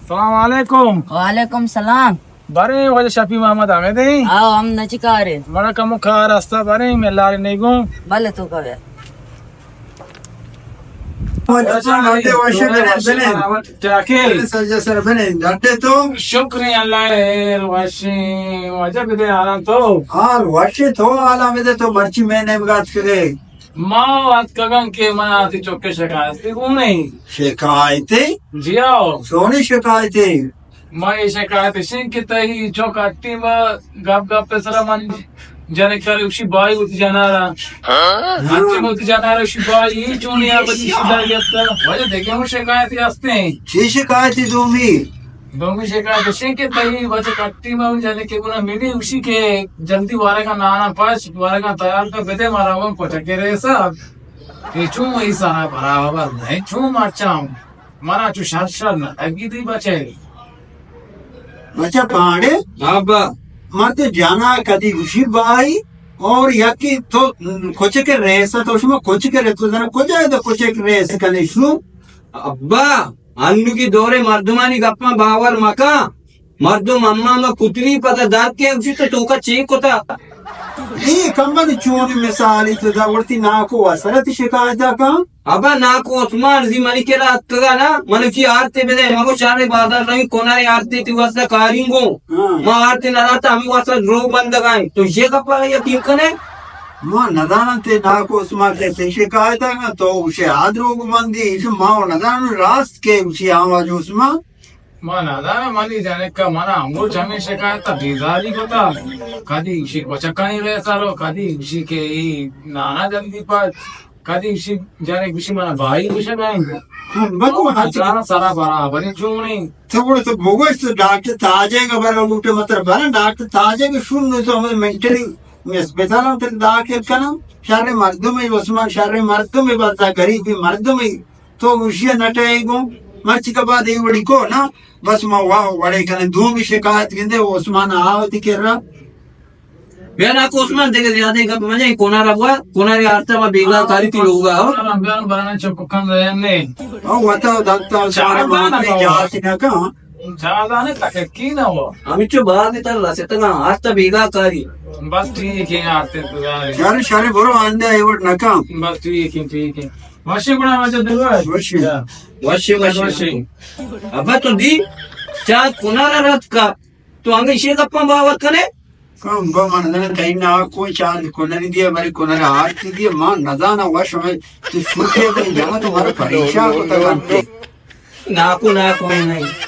سلام علیکم۔ وعلیکم سلام۔ بریں واجہ شفیع محمد حمید ایں؟ آؤ، ہم نچی کارے۔ منا کمو کار استا، بریں میں لال نیگوں۔ بلے تو کبے۔ واجہ سلام، بندے وش بنیں، بنیں۔ ٹاکے۔ بنیں، سجا سر بنیں، ڈڈے تو؟ شکر اللہ، خیر وشیں۔ واجہ بدے حالان تو؟ حال وشیں، تو حالان بدے، تو مرچی میں نیمگات کرے۔ ما اتکگاں کہ من آتی چکے شکایتی گونے۔ شکایتی؟ جی آؤ۔ سونی شکایتی؟ ما یہ شکایت شنگ کہ تئی چک اٹی ما گپ گپ پہ سرا من جنک کرے اسی بائی ہوتی جنارا۔ ہاں؟ اٹی ہوتی جنارا اسی بائی ہی چونی آ بچی شدہ گپتا۔ وجہ دیکھے ہم شکایتی ہستے ہیں۔ چی شکایتی دومی؟ دومی شکایت اش انت کہ تئی بچک اٹی ما جنے کہ گنا منی گوشی کہ جلدی وارگا نانا پش، وارگا تیار کن بدے، مارا ہم کچکے ریسا۔ اے چون ای سارا برابر نہیں، چون مرچاں منا چو شر شر نہ لگی دی بچے۔ بچہ پاڑے؟ ابا۔ مرد جانا کدی گوشی بائی، اور یکی تو کچکے ریسا، تو شما کچکے ریسا، تو زنا کجا ہے تو کچک ریس کنے شو؟ ابا، انوگی دورے مردمانی گپاں باور مکن۔ مردم اما ما کتنی پدا دات کے گوشی تو توکا چے کتا؟ اے کمبل چونی مثالی تو دا ورتی ناکو اثرت شکایت کن؟ ابا ناکو عثمان زی منی کرا اتکگا نا، منو چی آرتے بدے، مگو شارے بازار نہیں، کنارے آرتے تی واسطہ کارینگو۔ ہاں۔ ما آرتے نہ رہتا، ہمیں واسطہ دروگ بندگائیں۔ تو یہ گپا یقین کنے؟ ما نداناں تے ناکو عثمان تے سے شکایت کن، تو اسے آ دروگ بندی، اسے ما نداناں راست کے اسے آواز عثمان۔ ما نداناں، منی جنکا منا ہمروچ ہمے شکایت ء بیزاری کتا۔ کدی گوشی کچکانی ریسا رو، کدی گوشی کہ ای نانا جلدی پاش، کدی گوشی جنک گوشی منا بھائی گوشگ ء۔ ہم، بگو، ہاں، ہاں۔ سرا برابر چونی۔ تو گڑا تو بگوش تو ڈاکٹر تاجے گا برا لوٹے مطلب برا ڈاکٹر تاجے گا شون نو تو ہمیں مینٹلی اسپتال ہم تک داخل کنم۔ شر مردم ہے عثمان، شر مردم ہے، بس غریبی مردم ہے۔ تو گوشی نٹے گو، مرچی کا بعد یہ وڑی کو نا، بس ما واہ وڑے کنے دومی شکایت گندے، عثمان آوتی کرا۔ بیا ناکو عثمان، دیگه زیادہ گپ مجے، کنارا بوا، کنارے آرتا ما بیگا کاری تی لوگا ہو۔ بیان برانا چپ کن رہے نے۔ او وتا دلتا چار سارے دانا ماتی بابا۔ جاتی نہ کہاں۔ چار دانے تک کی نہ ہو۔ ہمیں چو باہر تر رسیتگا، آرتا بیگا کاری۔ بس ٹھیک ہے، آرتے تو جا رہے۔ شر، شر برو آندے ایوٹ نہ کہاں۔ بس ٹھیک ہے، ٹھیک ہے۔ وشی بڑا مجھے دلوا۔ وشی۔ وشی، وشی۔ وشی۔ ابا تو دی، چار کنارا رات کا، تو ہمیں شیر گپاں باور کنے؟ کم با من نہ کہیں ناکو چار کنری دیے، بری کنر آرتی دیے، ما نزانا وش ہمیں تو چھوٹے بری جانا تو مارا پریشان کو تکانتے۔ ناکو، ناکو نہیں۔